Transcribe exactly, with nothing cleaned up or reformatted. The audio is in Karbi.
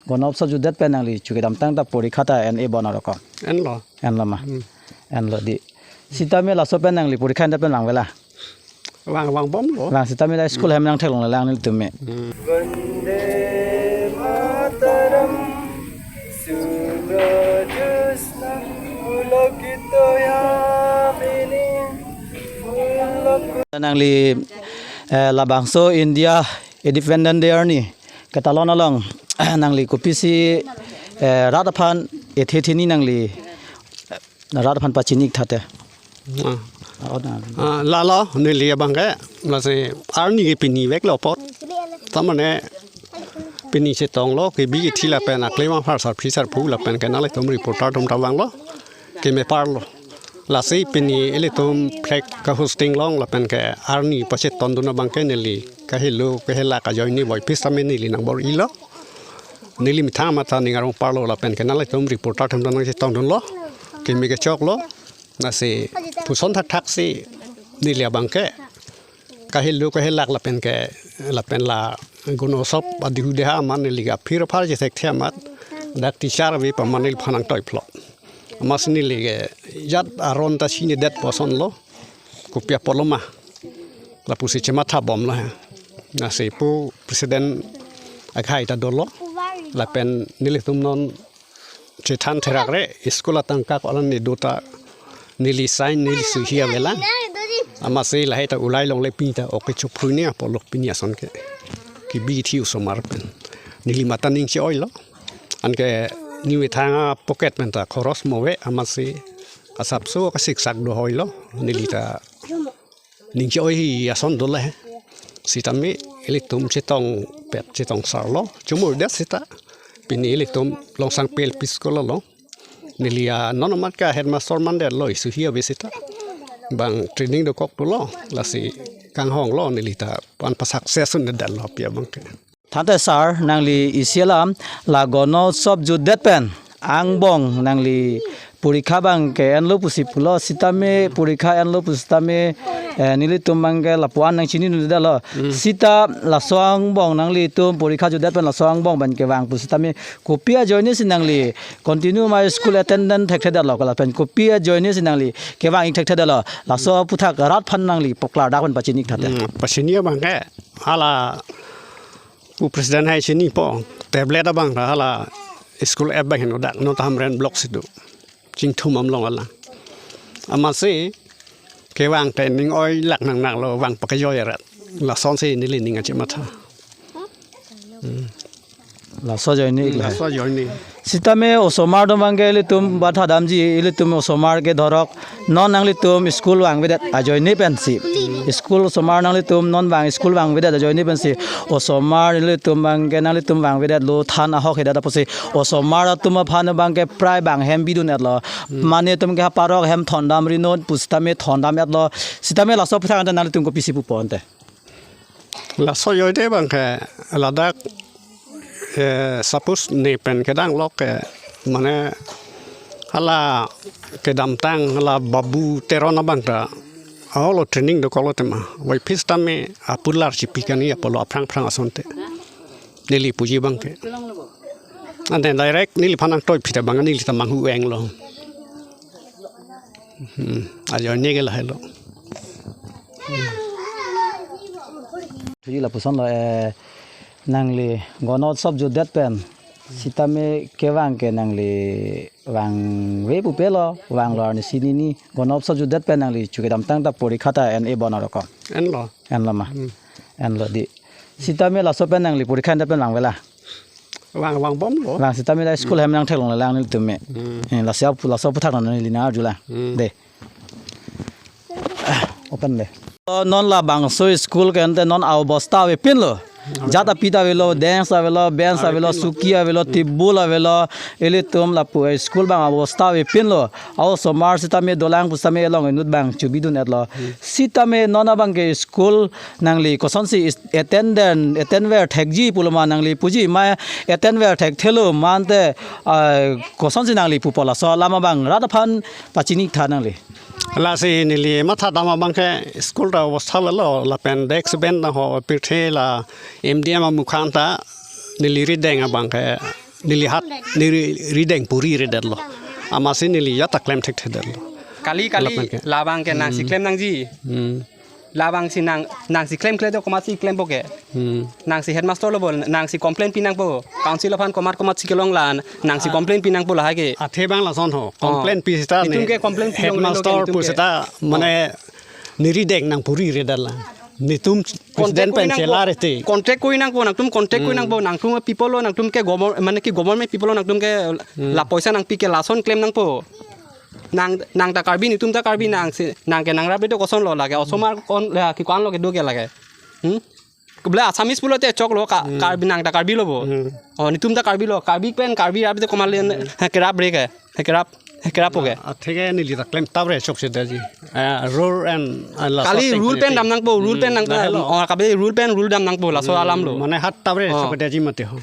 Gono Utsav jutdet pen nangli chu kedamtang ta porikha ta en-e bon aroko. Enlo. Enlo ma. Hmm. Enlo di. Sitame laso pen nangli porikha endet pen vangvela. Vang, vangbomlo. Vang sitame la school hem nangtheklongle lang nelitum me. Hmm. Vande Mataram, Surajyosna Pulakito Yamini, Pulak- Nangli, eh, labangso India Independence Day arni ketalon along nangli kopisi, eh, rat aphan ethe theni nangli, eh, rat aphan pachini-ik tha te. Ah. Oh, na. Ah, lalo, neli abang ke, lasi arni ke pini veklo apot. Tamane pini chetonglo, kebi kethi lapen aklem aphan sarpi sarpo lapen ke nanglitum reporter atum ta vanglo. Keme parlo. Lasi pini ilitum flag kahosting long lapen ke arni pachetondun abang ke neli kahelo kahelak ajoine voiphit sitame neli nangbor-ilo. Neli methang matha ning arong parlo lapen ke nanglitum reporter atum ta nangchetongdunlo. Keme kechoklo. Lasi puson thakthak si neli abang ke kahelo kahelak lapen ke lapen la Gono Utsav adihu deha amat neli ke aphir aphar chethekthe amat dak teacher ave pu amat neliphan nangtoiphlo. Amatsi neli ke jat aron ta chinidet pu asonlo. Kopi apotlo ma. Lapusi chemathabomlo he. Lasi pu president akhai ta dolo. Lapen nelitum non chethan therak re, school atangka ko-an ne do ta neli sign neli suhi avelang. Amatsi lahai ta ulai longle pini ta ok kechophrui ne apotlo pini ason ke. Kebi kethi osomar pen. Neli mata ning che-oilo. Anke neli methang apocket pen ta khoros mo ave amatsi asapso kasiksak do hoilo. Neli ta ning che-oi ason dolo he. Sitame ilitum chetongpet chetongsarlo. Chomordet sita. Pini ilitum Longsangpi L P School along. Neli a non amat ke headmaster mandetlo isuhi ave sita. Bang training dokok pulo. Lasi kanghonglo neli ta pan pa success un-edetlo pi abang ke. Thanthek sir, nangli isi alam la Gono Utsav jutdet pen angbong nangli porikha abang ke enlo pusi pulo sitame porikha enlo pusitame, eh, nelitum abang ke lapu-an nangchininedetlo. Hmm. Sita laso angbong nanglitum porikha jutdet pen laso angbong abang ke vang pusitame kopi ajoine si nangli continue ma school attendance thekthedetlo lapen kopi ajoine si nangli kevang-ik thekthedetlo. Laso aphuthak rat aphan nangli paklar dak pen pachini-ik tha te. Hmm, pachini abang ke hala pu president hai chinipo, tablet abang ta hala school app abang heno dak no ta Hamren block si do. Chingthum Amlong alang. Amatsi kevang te ning oilak nangnanglo vang pakejoi arat. Lasonsi neli ning achimatha. Hmm. Laso ajoine iklo. Laso ajoine. Sitame osomar atum abang ke ilitum bathadamji ilitum osomar ke dhorok non nanglitum school vangvedet ajoine pensi. School osomar nanglitum non vang school vangvedet ajoine pensi. Osomar ilitum abang ke nanglitum vangvedetlo than ahok hedet apotsi. Osomar atum aphan abang ke prai bang hem bidun-etlo. Hmm. Mane atum ke haparok hem thondam rinon pusitame thondam-etlo. Sitame laso aphuthak ante nanglitum kopisi pupo ante. Laso ajoine abang ke ladak, eh, suppose ne pen kedang lok ke mane hala kedamtang hala Babu Teron abang ta ahoklo training dokoklo tema. Voiphit sitame apular chipi kani apotlo aphrang phrang asonte. Neli puji abang ke. Ante direct neliphan nangtoiphit abang neli ta manghu-englo. Hmm, ajoine ke lahelo. Thuji lapusonlo, eh, nangli Gono Utsav jutdet pen sitame kevang ke nangli vangve pupelo, vanglo arnisi nini Gono Utsav jutdet pen nangli chu kedamtang ta porikha ta en-e bon aroko. Enlo. Enlo ma. Hmm. Enlo di. Sitame laso pen nangli porikha endet pen vangvela. Vang, vangbomlo. Vang sitame la school hem nangtheklongle lang nelitum me. Hmm. Eh, laso ap-, laso aphuthak nangli nang-arjulang. Hmm. De. Ah, open de. Oh, non labangso school ke ante non a-obosta avepinlo. Jat api ta avelo, desk avelo, bench avelo, avepinlo. Suki avelo, table avelo. Ilitum lapu, eh, school abang a-obosta avepinlo. A-osomar sitame dolang pusitame elong inut abang chubidun-etlo. Hmm. Sitame non abang ke school nangli kosonsi is-, attendance, attend ver thekji pulo ma nangli puji ma attend ver thekthelo ma ante, ah, kosonsi nangli pupo laso alam abang rat aphan pachini-ik tha nangli. Lasi neli mathadam abang ke school ta a-obosta avelo lapen desk bench ta ho pirthe la M D M amukhan ta neli rideng abang ke neli hat neli rideng puri redetlo. Amatsi neli ya ta klem thekthedetlo. Kali kali Development ke. Labang ke nangsi klem nangji. Hmm. Labang si nang nangsi klem kle do komatsi klempo ke. Hmm. Nangsi headmaster lo bo, nangsi complain pi nangpo. Council aphan komat komatsi kelong la, nangsi complain pi nangpo lahai ke. Athe bang lason ho. Oh. Complain pi sita netum ne ke complain pi long headmaster lo ke netum pu ke. Sita mane neli rideng nang puri redetlo. Netum president pen chela rete. Contact koi nangpo, nangtum contact koi nangpo, nangtum people lo, nangtum ke government, mane ki government people lo, nangtum ke la poisa nangpi ke lason klem nangpo. Nang nang ta Karbi, netum ta Karbi, nangsi nang ke nangrap do koson lo lake, osomar kon la ki ko-an lo ke do ke lake. Hmm? Kebla Assamese pulote choklo ka, Karbi nang ta Karbi lo bo. Hmm. Oh, netum ta Karbi lo, Karbi pen Karbi rap te komat le, he kerap re ke, he kerap, he kerap po ke. Athe ke neli ta klem tap re chokche daji. Ah, rule and, ah, laso Kali thing rule pen thing. Dam nangpo, rule pen nang, lahelo. Oh, kabe rule pen rule dam nangpo, laso alam lo. Mane hat tap re chokche daji mate ho.